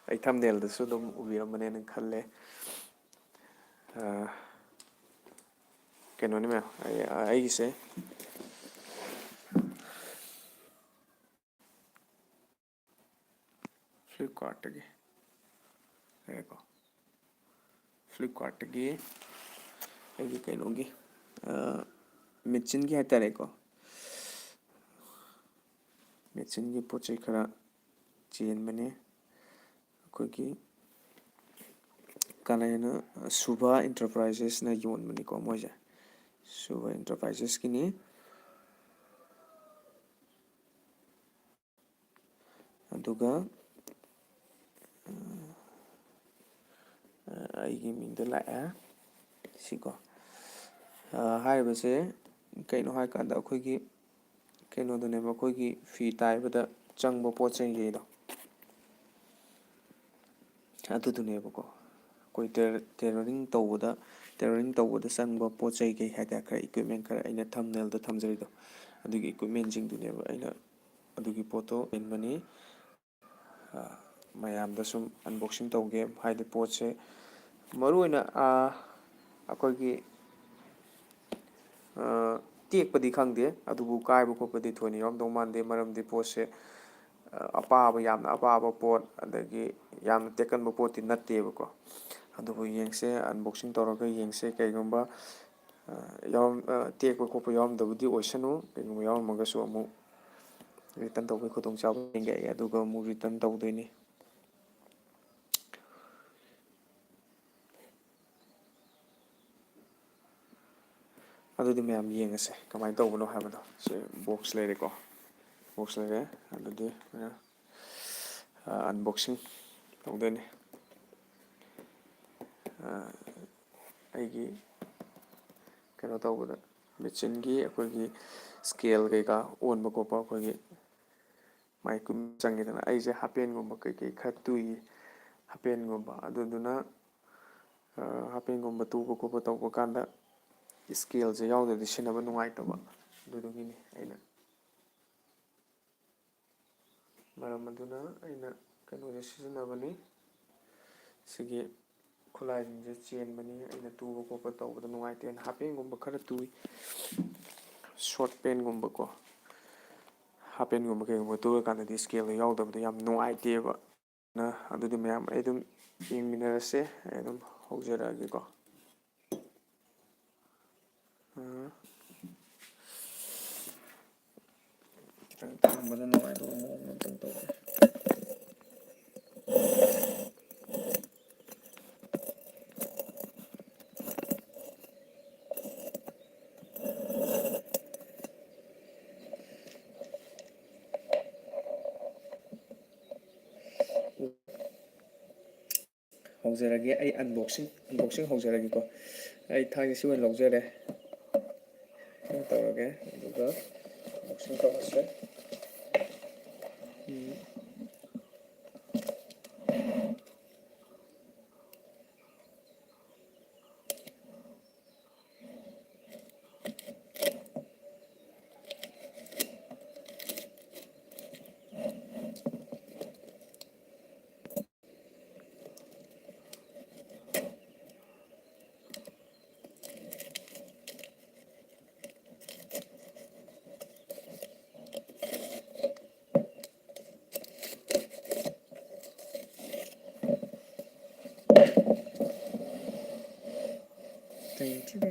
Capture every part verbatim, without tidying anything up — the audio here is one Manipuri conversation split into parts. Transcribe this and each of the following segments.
ꯑꯩ ꯊꯝꯅꯦꯜꯗꯁꯨ ꯑꯗꯨꯝ ꯎꯕꯤꯔꯝꯃꯅꯦꯅ ꯈꯜꯂꯦ꯫ ꯑ, ꯀꯩꯅꯣꯅꯤ ꯃꯌꯥꯝ, ꯑꯩ, ꯑꯩꯒꯤꯁꯦ ꯐ꯭ꯂꯤꯞꯀꯥꯔꯠꯇꯒꯤ ꯂꯩꯔꯦꯀꯣ꯫ ꯐ꯭ꯂꯤꯞꯀꯥꯔꯠꯇꯒꯤ ꯑꯩꯒꯤ ꯀꯩꯅꯣꯒꯤ, ꯑ, ꯃꯦꯆꯤꯟꯒꯤ ꯍꯥꯏꯇꯥꯔꯦꯀꯣ꯫ ꯃꯦꯆꯤꯟꯒꯤ ꯄꯣꯠ ꯆꯩ ꯈꯔ ꯆꯦꯟꯕꯅꯦ꯫ ꯑꯩꯈꯣꯏꯒꯤ ꯀꯅꯥꯅ, ꯁꯨꯚ ꯏꯟꯇꯔꯄ꯭ꯔꯥꯏꯖꯦꯁꯅ ꯌꯣꯟꯕꯅꯤꯀꯣ ꯃꯣꯏꯁꯦ꯫ ꯁꯨꯚ ꯏꯟꯇꯔꯄ꯭ꯔꯥꯏꯖꯦꯁꯀꯤꯅꯤ꯫ ꯑꯗꯨꯒ, ꯑ, ꯑꯩꯒꯤ ꯃꯤꯡꯗ ꯂꯥꯛꯑꯦ꯫ ꯁꯤꯀꯣ꯫ ꯑ, ꯍꯥꯏꯔꯤꯕꯁꯦ ꯀꯩꯅꯣ ꯍꯥꯏꯀꯥꯟꯗ ꯑꯩꯈꯣꯏꯒꯤ ꯀꯩꯅꯣꯗꯨꯅꯦꯕ, ꯑꯩꯈꯣꯏꯒꯤ ꯐꯤ ꯇꯥꯏꯕꯗ ꯆꯪꯕ ꯄꯣꯠ ꯆꯩꯈꯩꯗꯣ꯫ ꯑꯗꯨꯗꯨꯅꯦꯕꯀꯣ꯫ ꯑꯩꯈꯣꯏ ꯇꯦ-, tailoring ꯇꯧꯕꯗ, tailoring ꯇꯧꯕꯗ ꯆꯪꯕ ꯄꯣꯠ ꯆꯩ ꯀꯩ ꯍꯥꯏꯇꯥꯔꯦ, ꯈꯔ equipment ꯈꯔ ꯑꯩꯅ ꯊꯝꯅꯦꯜꯗ ꯊꯝꯖꯔꯤꯗꯣ, ꯑꯗꯨꯒꯤ equipmentꯁꯤꯡꯗꯨꯅꯦꯕ ꯑꯩꯅ ꯑꯗꯨꯒꯤ ꯄꯣꯠꯇꯣ ꯏꯟꯕꯅꯤ꯫ ꯑ, ꯃꯌꯥꯝꯗ ꯁꯨꯝ unboxing ꯇꯧꯒꯦ꯫ ꯍꯥꯏꯗꯤ ꯄꯣꯠꯁꯦ ꯃꯔꯨꯑꯣꯏꯅ, ꯑ, ꯑꯩꯈꯣꯏꯒꯤ, ꯑ, ꯇꯦꯛꯄꯗꯤ ꯈꯪꯗꯦ, ꯑꯗꯨꯕꯨ ꯀꯥꯏꯕ ꯈꯣꯠꯄꯗꯤ ꯊꯣꯏꯅ ꯌꯥꯎꯔꯝꯗꯧ ꯃꯥꯟꯗꯦ꯫ ꯃꯔꯝꯗꯤ ꯄꯣꯠꯁꯦ, ꯑ, ꯑꯄꯥꯕ, ꯌꯥꯝꯅ ꯑꯄꯥꯕ ꯄꯣꯠ, ꯑꯗꯒꯤ ꯌꯥꯝꯅ ꯇꯦꯛꯀꯟꯕ ꯄꯣꯠꯇꯤ ꯅꯠꯇꯦꯕꯀꯣ꯫ ꯑꯗꯨꯕꯨ ꯌꯦꯡꯁꯦ, unboxing ꯇꯧꯔꯒ ꯌꯦꯡꯁꯦ꯫ ꯀꯩꯒꯨꯝꯕ, ꯑ, ꯌꯥꯎꯔꯝ-, ꯑ, ꯇꯦꯛꯄ ꯈꯣꯠꯄ ꯌꯥꯎꯔꯝꯗꯕꯗꯤ ꯑꯣꯏꯁꯅꯨ꯫ ꯀꯩꯒꯨꯝꯕ ꯌꯥꯎꯔꯝꯃꯒꯁꯨ ꯑꯃꯨꯛ return ꯇꯧꯕꯒꯤ ꯈꯨꯗꯣꯡꯆꯥꯕ ꯌꯦꯡꯒꯦ ꯑꯩ, ꯑꯗꯨꯒ ꯑꯃꯨꯛ return ꯇꯧꯗꯣꯏꯅꯤ꯫ ꯑꯗꯨꯗꯤ ꯃꯌꯥꯝ ꯌꯦꯡꯉꯁꯦ ꯀꯃꯥꯏꯅ ꯇꯧꯕꯅꯣ ꯍꯥꯏꯕꯗꯣ꯫ ꯁꯤ box ꯂꯩꯔꯦꯀꯣ, box ꯂꯩꯔꯦ꯫ ꯑꯗꯨꯗꯤ, ꯑ, unboxing ꯇꯧꯗꯣꯏꯅꯤ꯫ ꯑ, ꯑꯩꯒꯤ ꯀꯩꯅꯣ ꯇꯧꯕꯗ, ꯃꯦꯆꯤꯟꯒꯤ ꯑꯩꯈꯣꯏꯒꯤ scale ꯀꯩꯀꯥ ꯑꯣꯟꯕ ꯈꯣꯠꯄ, ꯑꯩꯈꯣꯏꯒꯤ ꯃꯥꯏ ꯀꯨꯝ ꯆꯪꯉꯤꯗꯅ꯫ ꯑꯩꯁꯦ ꯍꯥꯄꯦꯟꯒꯨꯝꯕ ꯀꯩꯀꯩ ꯈꯔ ꯇꯨꯏ, ꯍꯥꯄꯦꯟꯒꯨꯝꯕ꯫ ꯑꯗꯨꯗꯨꯅ, ꯑ, ꯍꯥꯄꯦꯟꯒꯨꯝꯕ ꯇꯨꯕ ꯈꯣꯠꯄ ꯇꯧꯕ ꯀꯥꯟꯗ scaleꯁꯦ ꯌꯥꯎꯗ꯭ꯔꯗꯤ ꯁꯤꯖꯤꯟꯅꯕ ꯅꯨꯡꯉꯥꯏꯇꯕ꯫ ꯑꯗꯨꯗꯨꯒꯤꯅꯤ ꯑꯩꯅ, ꯃꯔꯝ ꯑꯗꯨꯅ ꯑꯩꯅ ꯀꯩꯅꯣꯁꯦ ꯁꯤꯖꯤꯟꯅꯕꯅꯤ꯫ ꯁꯤꯒꯤ ꯈꯨꯠꯂꯥꯏꯁꯤꯡꯁꯦ ꯆꯦꯟꯕꯅꯤ꯫ ꯑꯩꯅ ꯇꯨꯕ ꯈꯣꯠꯄ ꯇꯧꯕꯗ ꯅꯨꯡꯉꯥꯏꯇꯦꯅ ꯍꯥꯞ ꯄꯦꯟꯒꯨꯝꯕ ꯈꯔ ꯇꯨꯏ, ꯁꯣꯔꯠ ꯄꯦꯟꯒꯨꯝꯕꯀꯣ꯫ ꯍꯥꯞ ꯄꯦꯟꯒꯨꯝꯕ ꯀꯩꯒꯨꯝꯕ ꯇꯨꯔꯀꯥꯟꯗꯗꯤ ꯏꯁꯀꯦꯜꯗꯣ ꯌꯥꯎꯗꯕꯗꯣ ꯌꯥꯝ ꯅꯨꯡꯉꯥꯏꯇꯦꯕ꯫ ꯑꯗꯨꯗꯤ ꯃꯌꯥꯝ ꯑꯩ ꯑꯗꯨꯝ ꯌꯦꯡꯃꯤꯟꯅꯔꯁꯦ꯫ ꯑꯩ ꯑꯗꯨꯝ ꯍꯧꯖꯔꯛꯑꯒꯦꯀꯣ꯫ ꯑ, ꯈꯤꯇꯪ ꯊꯝꯕꯗ ꯅꯨꯡꯉꯥꯏꯗꯧꯕ ꯃꯑꯣꯡꯗ ꯑꯝꯇꯪ ꯇꯧꯒꯦ꯫ ꯍꯧꯖꯔꯒꯦ꯫ ꯑꯩ unboxing, unboxing ꯍꯧꯖꯔꯒꯦꯀꯣ꯫ ꯑꯩ ꯊꯥꯡꯁꯦ ꯁꯤ ꯑꯣꯏꯅ ꯂꯧꯖꯔꯦ꯫ ꯁꯨꯃꯥꯏꯅ ꯇꯧꯔꯒꯦ꯫ ꯑꯗꯨꯒ unboxing ꯇꯧꯔꯁꯦ꯫ ꯎꯝ꯫ Thank you.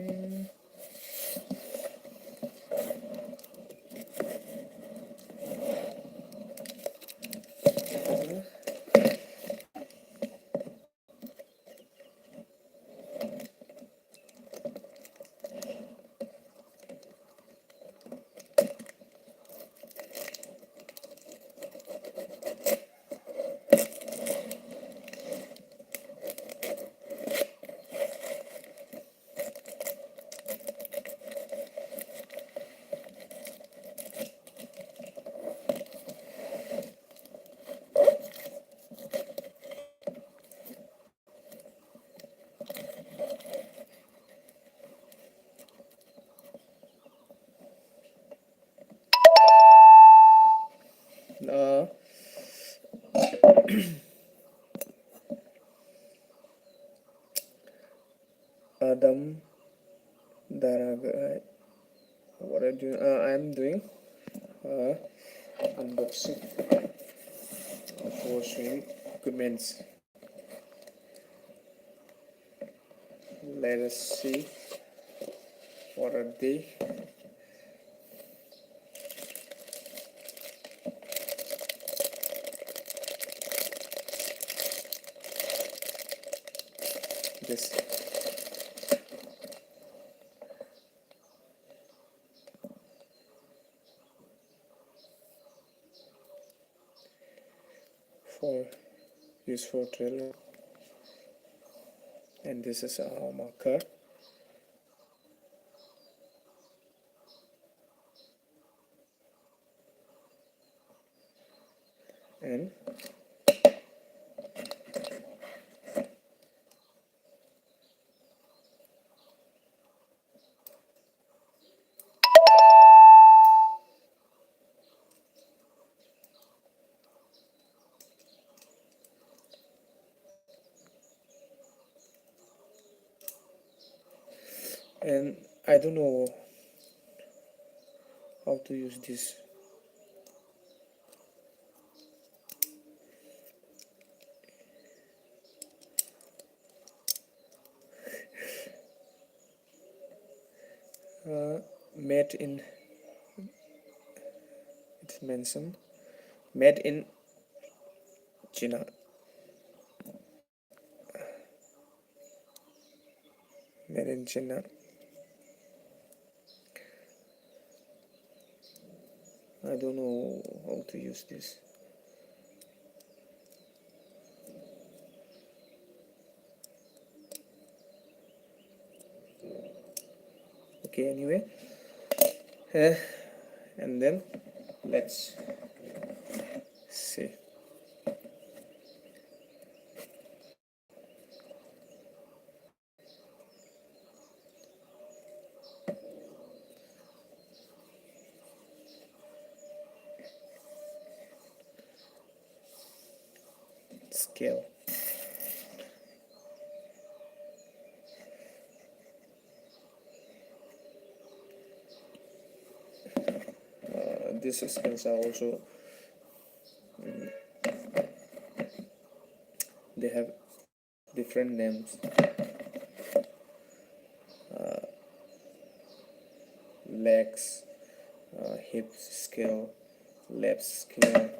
Adam Daraga. What I do? Uh, I'm doing uh, unboxing for swim equipments. Let us see what are they. This for use for trailer, and this is our marker. And and I don't know how to use this. Uh, made in, it's mentioned, made in China. Made in China. I don't know how to use this. Okay, anyway. Uh, and then let's see. Scale. Uh, these scales are also, mm, they have different names. Uh, legs, uh, hip scale, lap scale,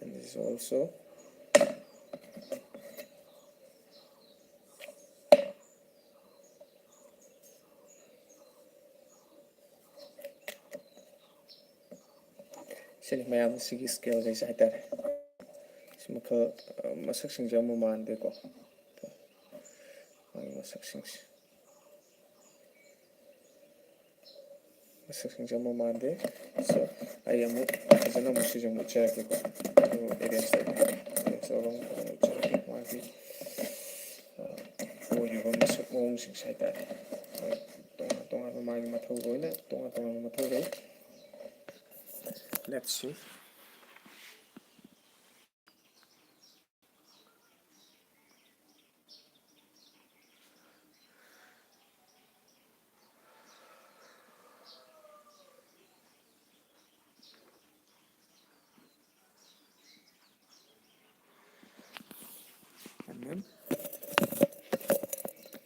and this is also ꯁꯤꯅꯤ ꯃꯌꯥꯝ ꯁꯤꯒꯤ scale ꯈꯩꯁꯦ ꯍꯥꯏꯇꯥꯔꯦ꯫ ꯁꯤ ꯃꯈꯜ, ꯑ, ꯃꯁꯛꯁꯤꯡꯁꯦ ꯑꯃꯨꯛ ꯃꯥꯟꯗꯦꯀꯣ꯫ ꯃꯥꯒꯤ ꯃꯁꯛꯁꯤꯡꯁꯦ, ꯃꯁꯛꯁꯤꯡꯁꯦ ꯑꯃꯨꯛ ꯃꯥꯟꯗꯦ꯫ So, ꯑꯩ ꯑꯃꯨꯛ ꯐꯖꯅ ꯑꯃꯨꯛ ꯁꯤꯁꯦ ꯑꯃꯨꯛ ꯎꯠꯆꯔꯛꯀꯦꯀꯣ꯫ ꯑꯗꯨ arrange ꯇꯧꯒꯦ꯫ Arrange ꯇꯧꯔꯒ ꯑꯃꯨꯛ ꯐꯖꯅ ꯎꯠꯆꯔꯛꯀꯦ꯫ ꯃꯥꯒꯤ, ꯑ, ꯑꯣꯏꯔꯤꯕ ꯃꯁꯛ ꯃꯑꯣꯡꯁꯤꯡꯁꯦ ꯍꯥꯏꯇꯥꯔꯦ꯫ ꯃꯣꯏ ꯇꯣꯉꯥꯟ ꯇꯣꯉꯥꯟꯕ ꯃꯥꯒꯤ ꯃꯊꯧ ꯂꯣꯏꯅ ꯇꯣꯉꯥꯟ ꯇꯣꯉꯥꯟꯕ ꯃꯊꯧ ꯂꯩ꯫ Let's see. And then,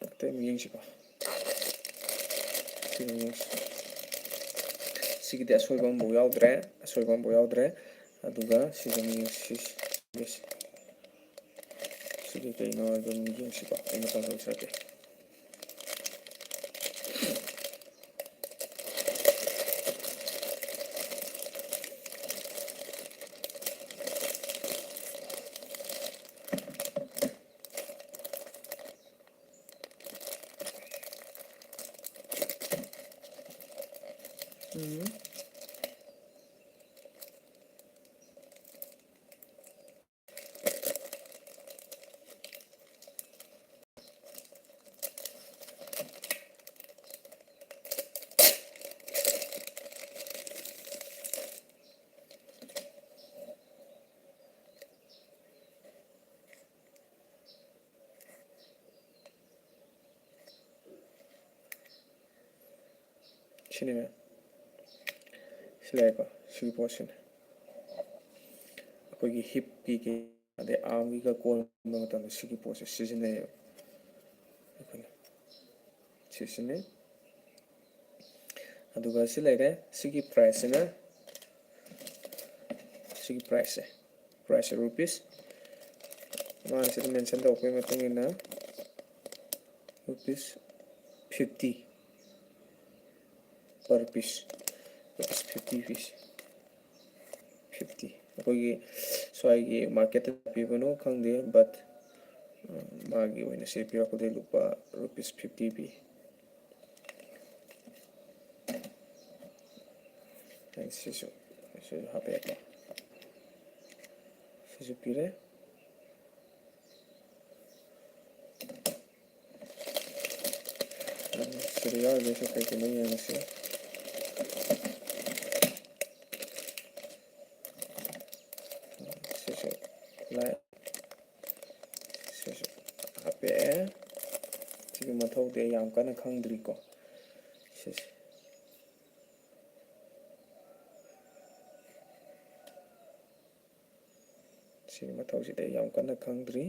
ꯑꯇꯩ ꯑꯃꯨꯛ ꯌꯦꯡꯁꯤꯀꯣ꯫ ꯁꯤꯒꯤ ꯑꯃꯨꯛ ꯌꯦꯡꯁꯤ꯫ ꯁꯤꯒꯤꯗꯤ ꯑꯁꯣꯏꯕ ꯑꯃꯐꯥꯎ ꯌꯥꯎꯗ꯭ꯔꯦ, ꯑꯁꯣꯏꯕ ꯑꯃꯐꯥꯎ ꯌꯥꯎꯗ꯭ꯔꯦ꯫ ꯑꯗꯨꯒ ꯁꯤꯒꯤ ꯑꯃꯨꯛ ꯌꯦꯡꯁꯤ, ꯁꯤ, ꯁꯤ꯫ ꯁꯤꯗꯤ ꯀꯩꯅꯣ ꯑꯗꯨꯝ ꯌꯦꯡꯁꯤꯀꯣ, ꯑꯩ ꯃꯇꯝ ꯂꯧꯖꯔꯒꯦ꯫ ꯎꯝ꯫ ꯁꯤꯅꯦ, ꯁꯤ ꯂꯩꯔꯦꯀꯣ, ꯁꯤꯒꯤ ꯄꯣꯠꯁꯤꯅꯦ꯫ ꯑꯩꯈꯣꯏꯒꯤ ꯍꯤꯞꯀꯤ ꯀꯩ-, ꯑꯗꯩ ꯑꯥꯔꯝꯒꯤꯒ ꯀꯣꯟꯕ ꯃꯇꯝꯗ ꯁꯤꯒꯤ ꯄꯣꯠꯁꯦ ꯁꯤꯖꯤꯟꯅꯩꯌꯦꯕ ꯑꯩꯈꯣꯏꯅ꯫ ꯁꯤꯁꯤꯅꯤ꯫ ꯑꯗꯨꯒ ꯁꯤ ꯂꯩꯔꯦ꯫ ꯁꯤꯒꯤ ꯄ꯭ꯔꯥꯏꯁꯁꯤꯅ, ꯁꯤꯒꯤ ꯄ꯭ꯔꯥꯏꯁꯁꯦ, ꯄ꯭ꯔꯥꯏꯁꯁꯦ ꯔꯨꯄꯤꯁ, ꯃꯥꯅ ꯁꯤꯗ ꯃꯦꯟꯁꯟ ꯇꯧꯔꯛꯄꯒꯤ ꯃꯇꯨꯡ ꯏꯟꯅ rupees fifty per piece, rupees fifty piece. Fifty. ꯑꯩꯈꯣꯏꯒꯤ ꯁ꯭ꯋꯥꯏꯒꯤ ꯃꯥꯔꯀꯦꯠꯇ ꯄꯤꯕꯅꯣ ꯈꯪꯗꯦ, but ꯃꯥꯒꯤ ꯑꯣꯏꯅ ꯁꯤ ꯄꯤꯔꯛꯄꯗ ꯂꯨꯄꯥ ꯔꯨꯄꯤꯁ ꯐꯤꯐꯇꯤ ꯄꯤ꯫ ꯑꯩ ꯁꯤꯁꯨ, ꯁꯤꯁꯨ ꯍꯥꯞꯄꯛꯑꯦꯀꯣ꯫ ꯁꯤꯁꯨ ꯄꯤꯔꯦ꯫ ꯁꯤꯗ ꯌꯥꯎꯔꯤꯁꯦ ꯀꯩ ꯀꯩꯅꯣ ꯌꯦꯡꯉꯁꯤ꯫ ꯁꯤꯁꯨ ꯂꯥꯏ-, ꯁꯤꯁꯨ ꯍꯥꯞꯄꯛꯑꯦ꯫ ꯁꯤꯒꯤ ꯃꯊꯧꯗꯤ ꯑꯩ ꯌꯥꯝ ꯀꯟꯅ ꯈꯪꯗ꯭ꯔꯤꯀꯣ꯫ ꯁꯤꯁꯦ꯫ ꯁꯤꯒꯤ ꯃꯊꯧꯁꯤꯗꯤ ꯑꯩ ꯌꯥꯝ ꯀꯟꯅ ꯈꯪꯗ꯭ꯔꯤ꯫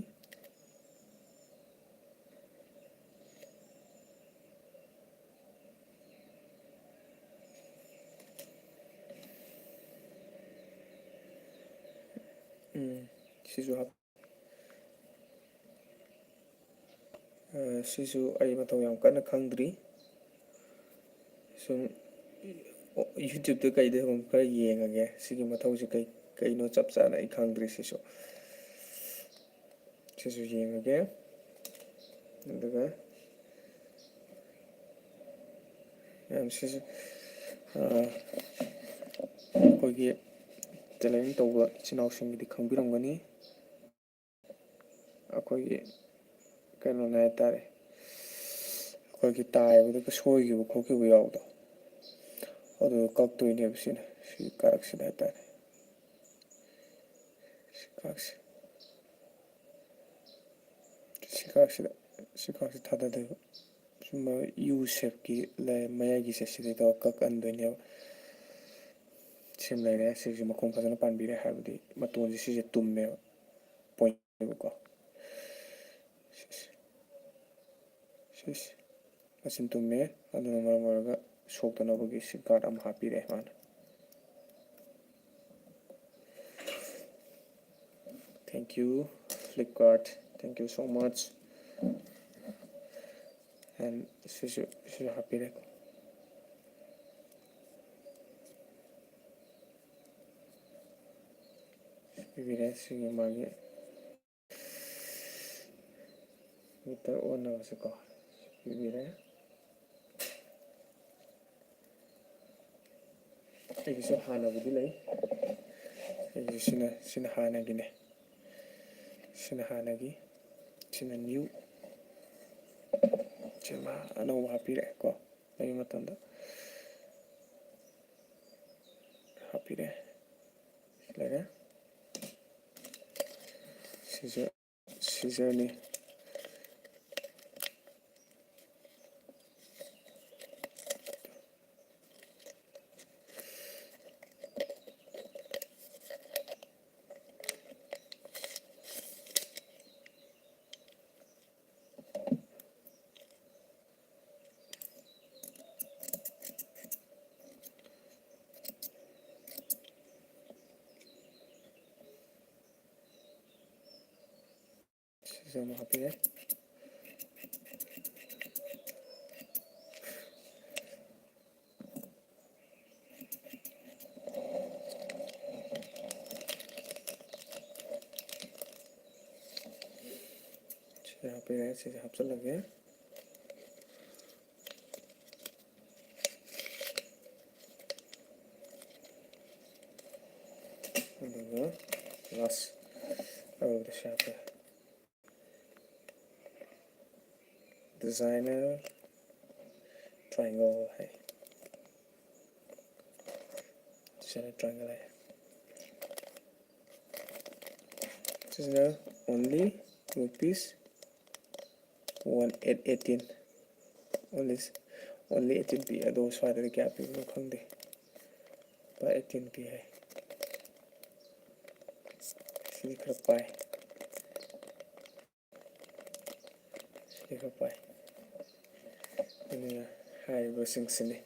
ꯎꯝ, ꯁꯤꯁꯨ ꯍꯥꯞ-, ꯑ, ꯁꯤꯁꯨ ꯑꯩ ꯃꯊꯧ ꯌꯥꯝ ꯀꯟꯅ ꯈꯪꯗ꯭ꯔꯤ꯫ ꯁꯨꯝ YouTube-ꯇ ꯀꯩꯗ ꯁꯨꯝ ꯈꯔ ꯌꯦꯡꯉꯒꯦ, ꯁꯤꯒꯤ ꯃꯊꯧꯁꯤ ꯀꯩ, ꯀꯩꯅꯣ ꯆꯞ ꯆꯥꯅ ꯑꯩ ꯈꯪꯗ꯭ꯔꯤ꯫ ꯁꯤꯁꯨ, ꯁꯤꯁꯨ ꯌꯦꯡꯉꯒꯦ꯫ ꯑꯗꯨꯒ ꯌꯥꯝ ꯁꯤꯁꯨ, ꯑ, ꯑꯩꯈꯣꯏꯒꯤ tailoring ꯇꯧꯕ ꯏꯆꯤꯟ ꯏꯅꯥꯎꯁꯤꯡꯒꯤꯗꯤ ꯈꯪꯕꯤꯔꯝꯒꯅꯤ꯫ ꯑꯩꯈꯣꯏꯒꯤ ꯀꯩꯅꯣꯅꯦ ꯍꯥꯏꯇꯥꯔꯦ, ꯑꯩꯈꯣꯏꯒꯤ ꯇꯥꯏꯕꯗꯒ ꯁꯣꯏꯈꯤꯕ ꯈꯣꯠꯈꯤꯕ ꯌꯥꯎꯕꯗꯣ, ꯑꯗꯨ ꯀꯛꯇꯣꯏꯅꯦꯕ ꯁꯤꯅ, ꯁꯤ ꯀꯥꯔꯛꯁꯤꯗ ꯍꯥꯏꯇꯥꯔꯦ꯫ ꯁꯤ ꯀꯥꯔꯛꯁꯤ, ꯁꯤ ꯀꯥꯔꯛꯁꯤꯗ, ꯁꯤ ꯀꯥꯔꯛꯁꯤ ꯊꯥꯗꯗꯣꯏꯕ꯫ ꯌꯨ ꯁꯦꯞꯀꯤ ꯃꯌꯥꯏꯒꯤꯁꯦ ꯁꯤꯗꯩ ꯇꯧꯔꯒ ꯀꯛꯍꯟꯗꯣꯏꯅꯦꯕ꯫ ꯁꯤꯃ ꯂꯩꯔꯦ꯫ ꯁꯤꯁꯦ ꯃꯈꯣꯡ ꯐꯖꯅ ꯄꯥꯟꯕꯤꯔꯦ, ꯍꯥꯏꯕꯗꯤ ꯃꯇꯣꯟꯁꯦ ꯁꯤꯁꯦ ꯇꯨꯝꯃꯦꯕ꯫ ꯀꯣ꯫ ꯁꯤꯁ꯫ ꯁꯤꯁ꯫ ꯃꯆꯤꯟ ꯇꯨꯝꯃꯦ꯫ ꯑꯗꯨꯅ ꯃꯔꯝ ꯑꯣꯏꯔꯒ ꯁꯣꯛꯇꯅꯕꯒꯤ ꯁꯤ ꯒꯥꯔꯗ ꯑꯃ ꯍꯥꯞꯄꯤꯔꯦ ꯃꯥꯅ꯫ Thank you, Flipkart. Thank you so much. And ꯁꯤꯁꯨ, ꯁꯤꯁꯨ ꯍꯥꯞꯄꯤꯔꯦ꯫ ꯄꯤꯕꯤꯔꯦ꯫ ꯁꯤꯒꯤ ꯃꯥꯒꯤ ꯃꯤꯇꯔ ꯑꯣꯟꯅꯕꯁꯦꯀꯣ ꯄꯤꯕꯤꯔꯦ꯫ ꯑꯩꯒꯤꯁꯨ ꯍꯥꯟꯅꯕꯨꯗꯤ ꯂꯩ꯫ ꯑꯩꯒꯤ ꯁꯤꯅ, ꯁꯤꯅ ꯍꯥꯟꯅꯒꯤꯅꯦ꯫ ꯁꯤꯅ ꯍꯥꯟꯅꯒꯤ, ꯁꯤꯅ ꯅ꯭ꯌꯨ꯫ ꯁꯤ ꯃꯥ ꯑꯅꯧꯕ ꯍꯥꯞꯄꯤꯔꯛꯑꯦꯀꯣ꯫ ꯂꯩꯕ ꯃꯇꯝꯗ ꯍꯥꯞꯄꯤꯔꯦ꯫ ꯂꯩꯔꯦ꯫ ꯁꯤꯁꯨ ꯁꯤꯖꯔꯅꯤ꯫ ꯁꯤꯁꯨ ꯑꯃꯨꯛ ꯍꯥꯞꯄꯤꯔꯦ꯫ ꯁꯤꯗ ꯍꯥꯞꯄꯤꯔꯦ, ꯁꯤꯁꯦ ꯍꯥꯞꯆꯤꯜꯂꯒꯦ꯫ ꯑꯗꯨꯒ ꯂꯥꯁ ꯑꯔꯣꯏꯕꯗ ꯁꯤ ꯍꯥꯞꯄꯦ꯫ Designer triangle ꯍꯥꯏ꯫ Designer triangle ꯍꯥꯏ꯫ ꯁꯤꯁꯤꯅ only rupees one eight eighteen꯫ Only only eighteen ꯄꯤ꯫ ꯑꯗꯣ ꯁ꯭ꯋꯥꯏꯗꯗꯤ ꯀꯌꯥ ꯄꯤꯕꯅꯣ ꯈꯪꯗꯦ꯫ ꯂꯨꯄꯥ ꯑꯩꯠꯇꯤꯟ ꯄꯤ ꯍꯥꯏ꯫ ꯁꯤꯗꯤ ꯈꯔ ꯄꯥꯏ꯫ ꯁꯤꯗꯤ ꯈꯔ ꯄꯥꯏ꯫ ꯑꯗꯨꯅ ꯍꯥꯏꯔꯤꯕꯁꯤꯡꯁꯤꯅꯤ꯫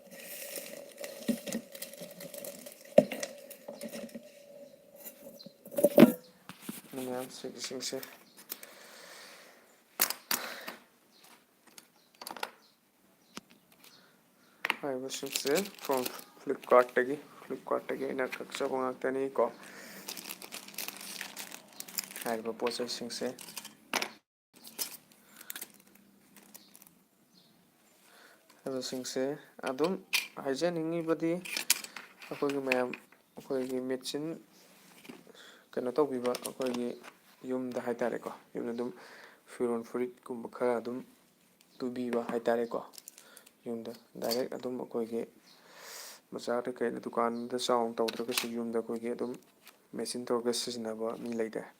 ꯃꯌꯥꯝ ꯁꯤꯒꯤꯁꯤꯡꯁꯦ꯫ ꯍꯥꯏꯔꯤꯕꯁꯤꯡꯁꯦ from Flipkartꯇꯒꯤ, Flipkartꯇꯒꯤ ꯑꯩꯅ ꯀꯛꯆꯕ ꯉꯥꯛꯇꯅꯤ ꯀꯣ꯫ ꯍꯥꯏꯔꯤꯕ ꯄꯣꯠ ꯆꯩꯁꯤꯡꯁꯦ꯫ ꯍꯥꯏꯕꯁꯤꯡꯁꯦ ꯑꯗꯨꯝ ꯍꯥꯏꯖꯅꯤꯡꯉꯤꯕꯗꯤ, ꯑꯩꯈꯣꯏꯒꯤ ꯃꯌꯥꯝ, ꯑꯩꯈꯣꯏꯒꯤ ꯃꯦꯆꯤꯟ ꯀꯩꯅꯣ ꯇꯧꯕꯤꯕ, ꯑꯩꯈꯣꯏꯒꯤ ꯌꯨꯝꯗ ꯍꯥꯏꯇꯥꯔꯦꯀꯣ, ꯌꯨꯝꯗ ꯑꯗꯨꯝ ꯐꯤꯔꯣꯜ ꯐꯨꯔꯤꯠꯀꯨꯝꯕ ꯈꯔ ꯑꯗꯨꯝ ꯇꯨꯕꯤꯕ ꯍꯥꯏꯇꯥꯔꯦꯀꯣ꯫ ꯌꯨꯝꯗ direct ꯑꯗꯨꯝ ꯑꯩꯈꯣꯏꯒꯤ ꯕꯖꯥꯔꯗ ꯀꯩꯗ ꯗꯨꯀꯥꯟꯗ ꯆꯥꯎꯅ ꯇꯧꯗ꯭ꯔꯒꯁꯨ, ꯌꯨꯝꯗ ꯑꯩꯈꯣꯏꯒꯤ ꯑꯗꯨꯝ ꯃꯦꯆꯤꯟ ꯇꯧꯔꯒ ꯁꯤꯖꯤꯟꯅꯕ ꯃꯤ ꯂꯩꯗ-,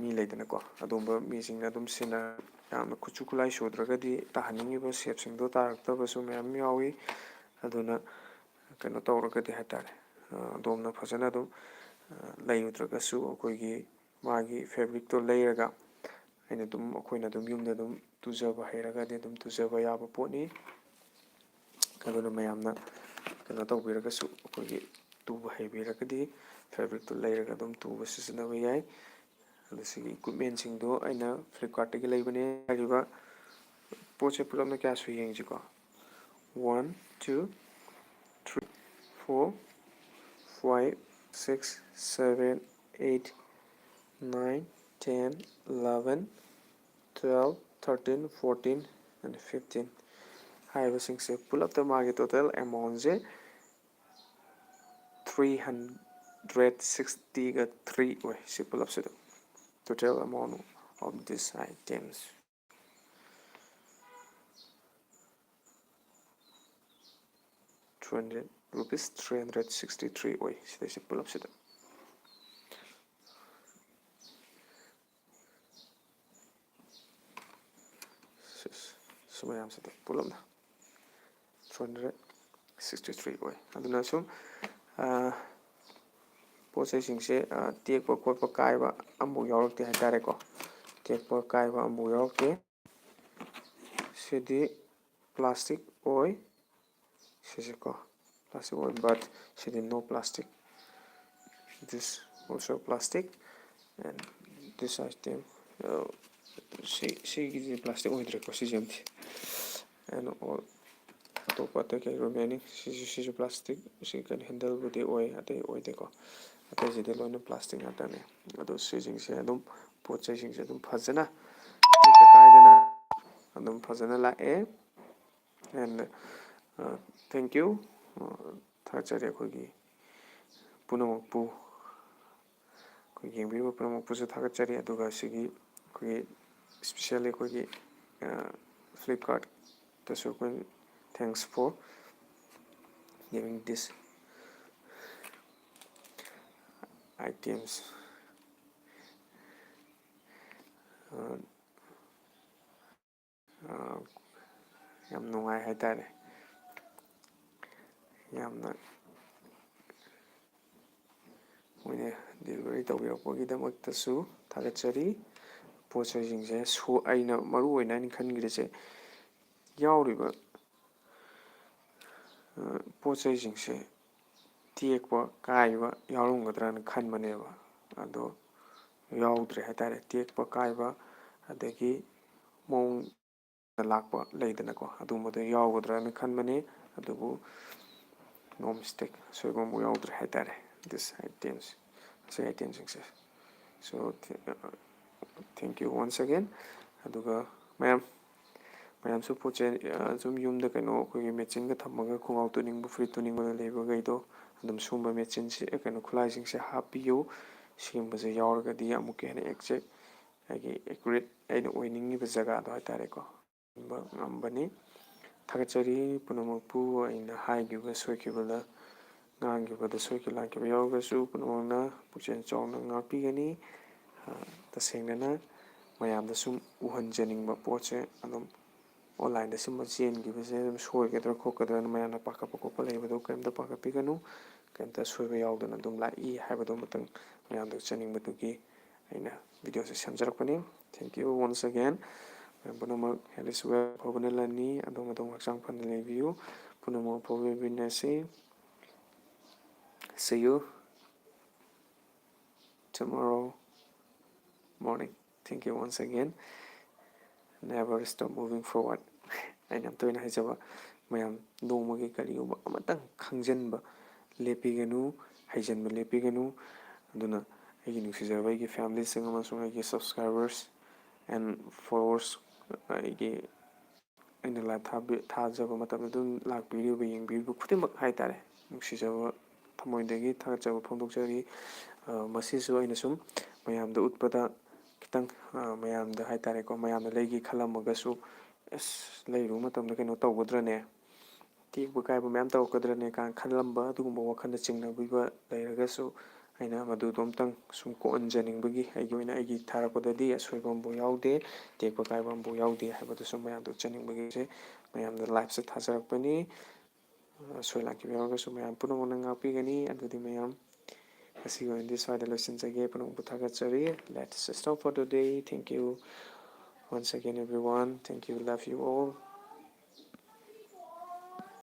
ꯃꯤ ꯂꯩꯗꯅꯀꯣ꯫ ꯑꯗꯨꯒꯨꯝꯕ ꯃꯤꯁꯤꯡꯅ ꯑꯗꯨꯝ ꯁꯤꯖꯤꯟꯅ-, ꯌꯥꯝꯅ ꯈꯨꯠꯁꯨ ꯈꯨꯠꯂꯥꯏ ꯁꯨꯗ꯭ꯔꯒꯗꯤ ꯇꯥꯍꯟꯅꯤꯡꯉꯤꯕ ꯁꯦꯞꯁꯤꯡꯗꯣ ꯇꯥꯔꯛꯇꯕꯁꯨ ꯃꯌꯥꯝ ꯌꯥꯎꯏ꯫ ꯑꯗꯨꯅ ꯀꯩꯅꯣ ꯇꯧꯔꯒꯗꯤ ꯍꯥꯏꯇꯥꯔꯦ, ꯑ, ꯑꯗꯣꯝꯅ ꯐꯖꯅ ꯑꯗꯨꯝ, ꯑ, ꯂꯩꯔꯨꯗ꯭ꯔꯒꯁꯨ ꯑꯩꯈꯣꯏꯒꯤ ꯃꯥꯒꯤ fabricꯇꯣ ꯂꯩꯔꯒ ꯑꯩꯅ ꯑꯗꯨꯝ, ꯑꯩꯈꯣꯏꯅ ꯑꯗꯨꯝ ꯌꯨꯝꯗ ꯑꯗꯨꯝ ꯇꯨꯖꯕ ꯍꯩꯔꯒꯗꯤ ꯑꯗꯨꯝ ꯇꯨꯖꯕ ꯌꯥꯕ ꯄꯣꯠꯅꯤ꯫ ꯑꯗꯨꯅ ꯃꯌꯥꯝꯅ ꯀꯩꯅꯣ ꯇꯧꯕꯤꯔꯒꯁꯨ, ꯑꯩꯈꯣꯏꯒꯤ ꯇꯨꯕ ꯍꯩꯕꯤꯔꯒꯗꯤ fabricꯇꯨ ꯂꯩꯔꯒ ꯑꯗꯨꯝ ꯇꯨꯕ ꯁꯤꯖꯤꯟꯅꯕ ꯌꯥꯏ꯫ ꯑꯗ ꯁꯤꯒꯤ equipmentꯁꯤꯡꯗꯣ ꯑꯩꯅ Flipkartꯇꯒꯤ ꯂꯩꯕꯅꯦ꯫ ꯍꯥꯏꯔꯤꯕ ꯄꯣꯠꯁꯦ ꯄꯨꯂꯞꯅ ꯀꯌꯥ ꯁꯨꯏ ꯌꯦꯡꯁꯤꯀꯣ꯫ One, two, three, four, five, six, seven, eight, nine, ten, eleven, twelve, thirteen, fourteen, and fifteen ꯍꯥꯏꯔꯤꯕꯁꯤꯡꯁꯦ ꯄꯨꯂꯞꯇ ꯃꯥꯒꯤ total amountꯁꯦ three hundred sixty-three ꯑꯣꯏ꯫ ꯁꯤ ꯄꯨꯂꯞꯁꯤꯗ total amount of these items, three hundred, rupees three hundred sixty-three ꯑꯣꯏ ꯁꯤꯗꯩꯁꯤ ꯄꯨꯂꯞꯁꯤꯗ꯫ ꯁꯤ ꯃꯌꯥꯝꯁꯤꯗ ꯄꯨꯂꯞꯅ꯫ ꯍꯟꯗ꯭ꯔꯦꯠ ꯁꯤꯛꯁꯇꯤ ꯊ꯭ꯔꯤ ꯑꯣꯏ꯫ ꯑꯗꯨꯅ ꯁꯨꯝ ꯄꯣꯠ ꯆꯩꯁꯤꯡꯁꯦ ꯇꯦꯛꯄ ꯈꯣꯠꯄ ꯀꯥꯏꯕ ꯑꯃꯐꯥꯎ ꯌꯥꯎꯔꯛꯇꯦ ꯍꯥꯏꯇꯥꯔꯦꯀꯣ꯫ ꯇꯦꯛꯄ ꯀꯥꯏꯕ ꯑꯃꯐꯥꯎ ꯌꯥꯎꯔꯛꯇꯦ꯫ ꯁꯤꯗꯤ ꯄ꯭ꯂꯥꯁꯇꯤꯛ ꯑꯣꯏ꯫ ꯁꯤꯁꯦꯀꯣ, ꯄ꯭ꯂꯥꯁꯇꯤꯛ ꯑꯣꯏ, but ꯁꯤꯗꯤ no plastic, this also plastic, and this item, ꯁꯤ ꯁꯤꯒꯤꯁꯤ ꯄ꯭ꯂꯥꯁꯇꯤꯛ ꯑꯣꯏꯗ꯭ꯔꯦꯀꯣ꯫ ꯁꯤꯁꯦ ꯑꯃꯗꯤ ꯑꯦꯟ ꯑꯣꯜ ꯑꯇꯣꯞꯄ ꯑꯇꯩ ꯀꯩ ꯔꯤꯃꯦꯅꯤꯡ ꯁꯤꯁꯨ ꯁꯤꯁꯨ ꯄ꯭ꯂꯥꯁꯇꯤꯛ꯫ ꯁꯤ ꯀꯩꯅꯣ ꯍꯦꯟꯗꯜꯕꯨꯗꯤ ꯑꯣꯏ, ꯑꯇꯩ ꯑꯣꯏꯗꯦꯀꯣ꯫ ꯑꯇꯩꯁꯤꯗꯤ ꯂꯣꯏꯅ ꯄ꯭ꯂꯥꯁꯇꯤꯛ ꯉꯥꯛꯇꯅꯦ꯫ ꯑꯗꯣ ꯁꯤꯁꯤꯡꯁꯦ ꯑꯗꯨꯝ, ꯄꯣꯠ ꯆꯩꯁꯤꯡꯁꯦ ꯑꯗꯨꯝ ꯐꯖꯅ ꯇꯦꯛꯇ ꯀꯥꯏꯗꯅ ꯑꯗꯨꯝ ꯐꯖꯅ ꯂꯥꯛꯑꯦ꯫ And thank you, ꯊꯥꯒꯠꯆꯔꯤ ꯑꯩꯈꯣꯏꯒꯤ ꯄꯨꯝꯅꯃꯛꯄꯨ꯫ ꯑꯩꯈꯣꯏ ꯌꯦꯡꯕꯤꯔꯤꯕ ꯄꯨꯝꯅꯃꯛꯄꯨꯁꯨ ꯊꯥꯒꯠꯆꯔꯤ꯫ ꯑꯗꯨꯒ ꯁꯤꯒꯤ ꯑꯩꯈꯣꯏꯒꯤ specially ꯑꯩꯈꯣꯏꯒꯤ Flipkartꯇꯁꯨ ꯑꯩꯈꯣꯏ thanks for giving this items꯫ ꯌꯥꯝ ꯅꯨꯡꯉꯥꯏ ꯍꯥꯏꯇꯥꯔꯦ꯫ ꯌꯥꯝꯅ ꯃꯣꯏꯅ delivery ꯇꯧꯕꯤꯔꯛꯄꯒꯤꯗꯃꯛꯇꯁꯨ ꯊꯥꯒꯠꯆꯔꯤ꯫ ꯄꯣꯠ ꯆꯩꯁꯤꯡꯁꯦ ꯑꯩꯅ ꯃꯔꯨ ꯑꯣꯏꯅ ꯑꯩꯅ ꯈꯟꯈ꯭ꯔꯤꯁꯦ, ꯌꯥꯎꯔꯤꯕ ꯄꯣꯠ ꯆꯩꯁꯤꯡꯁꯦ ꯇꯦꯛꯄ ꯀꯥꯏꯕ ꯌꯥꯎꯔꯝꯒꯗ꯭ꯔꯅ ꯈꯟꯕꯅꯦꯕ꯫ ꯑꯗꯣ ꯌꯥꯎꯗ꯭ꯔꯦ ꯍꯥꯏꯇꯥꯔꯦ꯫ ꯇꯦꯛꯄ ꯀꯥꯏꯕ ꯑꯗꯒꯤ ꯃꯑꯣꯡ ꯂꯥꯛꯄ ꯂꯩꯗꯅꯀꯣ, ꯑꯗꯨꯒꯨꯝꯕꯗꯣ ꯌꯥꯎꯒꯗ꯭ꯔꯅ ꯈꯟꯕꯅꯤ꯫ ꯑꯗꯨꯕꯨ no mistake, ꯑꯁꯣꯏꯕ ꯑꯃꯐꯥꯎ ꯌꯥꯎꯗ꯭ꯔꯦ ꯍꯥꯏꯇꯥꯔꯦ꯫ This items, ꯑꯁꯤ itemꯁꯤꯡꯁꯦ꯫ So thank you once again꯫ ꯑꯗꯨꯒ ꯃꯌꯥꯝ ꯃꯌꯥꯝꯁꯨ ꯄꯣꯠ ꯆꯩ ꯁꯨꯝ ꯌꯨꯝꯗ ꯀꯩꯅꯣ ꯑꯩꯈꯣꯏꯒꯤ ꯃꯦꯆꯤꯟꯒ ꯊꯝꯃꯒ ꯈꯣꯡꯒ꯭ꯔꯥꯎ ꯇꯨꯅꯤꯡꯕ, ꯐꯨꯔꯤꯠ ꯇꯨꯅꯤꯡꯕꯗ ꯂꯩꯕꯈꯩꯗꯣ ꯑꯗꯨꯝ ꯁꯨꯝꯕ ꯃꯦꯆꯤꯟꯁꯦ, ꯀꯩꯅꯣ ꯈꯨꯠꯂꯥꯏꯁꯤꯡꯁꯦ ꯍꯥꯞꯄꯤꯌꯨ꯫ ꯁꯤꯒꯨꯝꯕꯁꯦ ꯌꯥꯎꯔꯒꯗꯤ ꯑꯃꯨꯛꯀ ꯍꯦꯟꯅ exact ꯍꯥꯏꯗꯤ accurate ꯑꯩꯅ ꯑꯣꯏꯅꯤꯡꯉꯤꯕ ꯖꯒꯥꯗꯣ ꯍꯥꯏꯇꯥꯔꯦꯀꯣ, ꯉꯝꯕꯅꯤ꯫ ꯊꯥꯒꯠꯆꯔꯤ ꯄꯨꯝꯅꯃꯛꯄꯨ꯫ ꯑꯩꯅ ꯍꯥꯏꯈꯤꯕ ꯁꯣꯏꯈꯤꯕꯗ, ꯉꯥꯡꯈꯤꯕꯗ ꯁꯣꯏꯈꯤꯕ ꯂꯥꯟꯈꯤꯕ ꯌꯥꯎꯔꯒꯁꯨ ꯄꯨꯝꯅꯃꯛꯅ ꯄꯨꯛꯆꯦꯜ ꯆꯥꯎꯅ ꯉꯥꯛꯄꯤꯒꯅꯤ꯫ ꯇꯁꯦꯡꯅꯅ ꯃꯌꯥꯝꯗ ꯁꯨꯝ ꯎꯍꯟꯖꯅꯤꯡꯕ ꯄꯣꯠꯁꯦ ꯑꯗꯨꯝ ꯑꯣꯟꯂꯥꯏꯟꯗ ꯁꯨꯝꯕ ꯆꯦꯟꯈꯤꯕꯁꯦ ꯑꯗꯨꯝ ꯁꯣꯏꯒꯗ꯭ꯔꯥ ꯈꯣꯠꯀꯗ꯭ꯔꯥꯅ ꯃꯌꯥꯝꯅ ꯄꯥꯈꯠꯄ ꯈꯣꯠꯄ ꯂꯩꯕꯗꯣ ꯀꯔꯤꯝꯇ ꯄꯥꯈꯠꯄꯤꯒꯅꯨ꯫ ꯀꯔꯤꯝꯇ ꯑꯁꯣꯏꯕ ꯌꯥꯎꯗꯅ ꯑꯗꯨꯝ ꯂꯥꯛꯏ ꯍꯥꯏꯕꯗꯣ ꯑꯃꯇꯪ ꯃꯌꯥꯝꯗ ꯎꯠꯆꯅꯤꯡꯕꯗꯨꯒꯤ ꯑꯩꯅ ꯚꯤꯗꯤꯑꯣꯁꯦ ꯁꯦꯝꯖꯔꯛꯄꯅꯤ꯫ Thank you once again꯫ ꯃꯌꯥꯝ ꯄꯨꯝꯅꯃꯛ health is wealth, ꯑꯐꯕꯅ ꯂꯟꯅꯤ꯫ ꯑꯗꯣꯝ ꯑꯗꯣꯝ ꯍꯛꯆꯥꯡ ꯐꯅ ꯂꯩꯕꯤꯌꯨ꯫ ꯄꯨꯝꯅꯃꯛ ꯑꯐꯕ ꯑꯣꯏꯃꯤꯟꯅꯁꯤ꯫ See you tomorrow morning. Thank you once again. Never stop moving forward꯫ ꯑꯩꯅ ꯌꯥꯝ ꯇꯣꯏꯅ ꯍꯥꯏꯖꯕ, ꯃꯌꯥꯝ ꯅꯣꯡꯃꯒꯤ ꯀꯔꯤꯒꯨꯝꯕ ꯑꯃꯇꯪ ꯈꯪꯖꯤꯟꯕ ꯂꯦꯞꯄꯤꯒꯅꯨ, ꯍꯩꯖꯤꯟꯕ ꯂꯦꯞꯄꯤꯒꯅꯨ꯫ ꯑꯗꯨꯅ ꯑꯩꯒꯤ ꯅꯨꯡꯁꯤꯖꯔꯕ ꯑꯩꯒꯤ families ꯁꯤꯡ ꯑꯃꯁꯨꯡ ꯑꯩꯒꯤ subscribers and followers, ꯑꯩꯒꯤ, ꯑꯩꯅ live ꯊꯥꯕꯤ-, ꯊꯥꯖꯕ ꯃꯇꯝꯗ ꯑꯗꯨꯝ ꯂꯥꯛꯄꯤꯔꯤꯕ, ꯌꯦꯡꯕꯤꯔꯤꯕ ꯈꯨꯗꯤꯡꯃꯛ ꯍꯥꯏꯇꯥꯔꯦ, ꯅꯨꯡꯁꯤꯖꯕ ꯊꯃꯣꯏꯗꯒꯤ ꯊꯥꯒꯠꯆꯕ ꯐꯣꯡꯗꯣꯛꯆꯔꯤ꯫ ꯑ, ꯃꯁꯤꯁꯨ ꯑꯩꯅ ꯁꯨꯝ ꯃꯌꯥꯝꯗ ꯎꯠꯄꯗ ꯈꯤꯇꯪ, ꯑ, ꯃꯌꯥꯝꯗ ꯍꯥꯏꯇꯥꯔꯦꯀꯣ, ꯃꯌꯥꯝꯅ ꯂꯩꯒꯦ ꯈꯜꯂꯝꯃꯒꯁꯨ, "ꯑꯁ, ꯂꯩꯔꯨꯕ ꯃꯇꯝꯗ ꯀꯩꯅꯣ ꯇꯧꯒꯗ꯭ꯔꯅꯦ? ꯇꯦꯛꯄ ꯀꯥꯏꯕ ꯃꯌꯥꯝ ꯇꯧꯔꯛꯀꯗ꯭ꯔꯅꯦ?" ꯀꯥꯏꯅ ꯈꯜꯂꯝꯕ ꯑꯗꯨꯒꯨꯝꯕ ꯋꯥꯈꯜꯅ ꯆꯤꯡꯅꯕꯤꯕ ꯂꯩꯔꯒꯁꯨ, ꯑꯩꯅ ꯃꯗꯨꯗꯣ ꯑꯝꯇꯪ ꯁꯨꯝ ꯀꯣꯛꯍꯟꯖꯅꯤꯡꯕꯒꯤ, ꯑꯩꯒꯤ ꯑꯣꯏꯅ ꯑꯩꯒꯤ ꯊꯥꯔꯛꯄꯗꯗꯤ ꯑꯁꯣꯏꯕ ꯑꯃꯐꯥꯎ ꯌꯥꯎꯗꯦ, ꯇꯦꯛꯄ ꯀꯥꯏꯕ ꯑꯃꯐꯥꯎ ꯌꯥꯎꯗꯦ ꯍꯥꯏꯕꯗꯨꯁꯨ ꯃꯌꯥꯝꯗ ꯎꯠꯆꯅꯤꯡꯕꯒꯤꯁꯦ ꯃꯌꯥꯝꯗ live ꯁꯦ ꯊꯥꯖꯔꯛꯄꯅꯤ꯫ ꯑꯁꯣꯏ ꯂꯥꯟꯈꯤꯕ ꯌꯥꯎꯔꯒꯁꯨ ꯃꯌꯥꯝ ꯄꯨꯝꯅꯃꯛꯅ ꯉꯥꯛꯄꯤꯒꯅꯤ꯫ ꯑꯗꯨꯗꯤ ꯃꯌꯥꯝ ꯉꯁꯤꯒꯤ ꯑꯣꯏꯅꯗꯤ ꯁ꯭ꯋꯥꯏꯗ ꯂꯣꯏꯁꯤꯟꯖꯒꯦ꯫ ꯄꯨꯝꯅꯃꯛꯄꯨ ꯊꯥꯒꯠꯆꯔꯤ꯫ Let's stop for today. Thank you once again, everyone. Thank you. Love you all.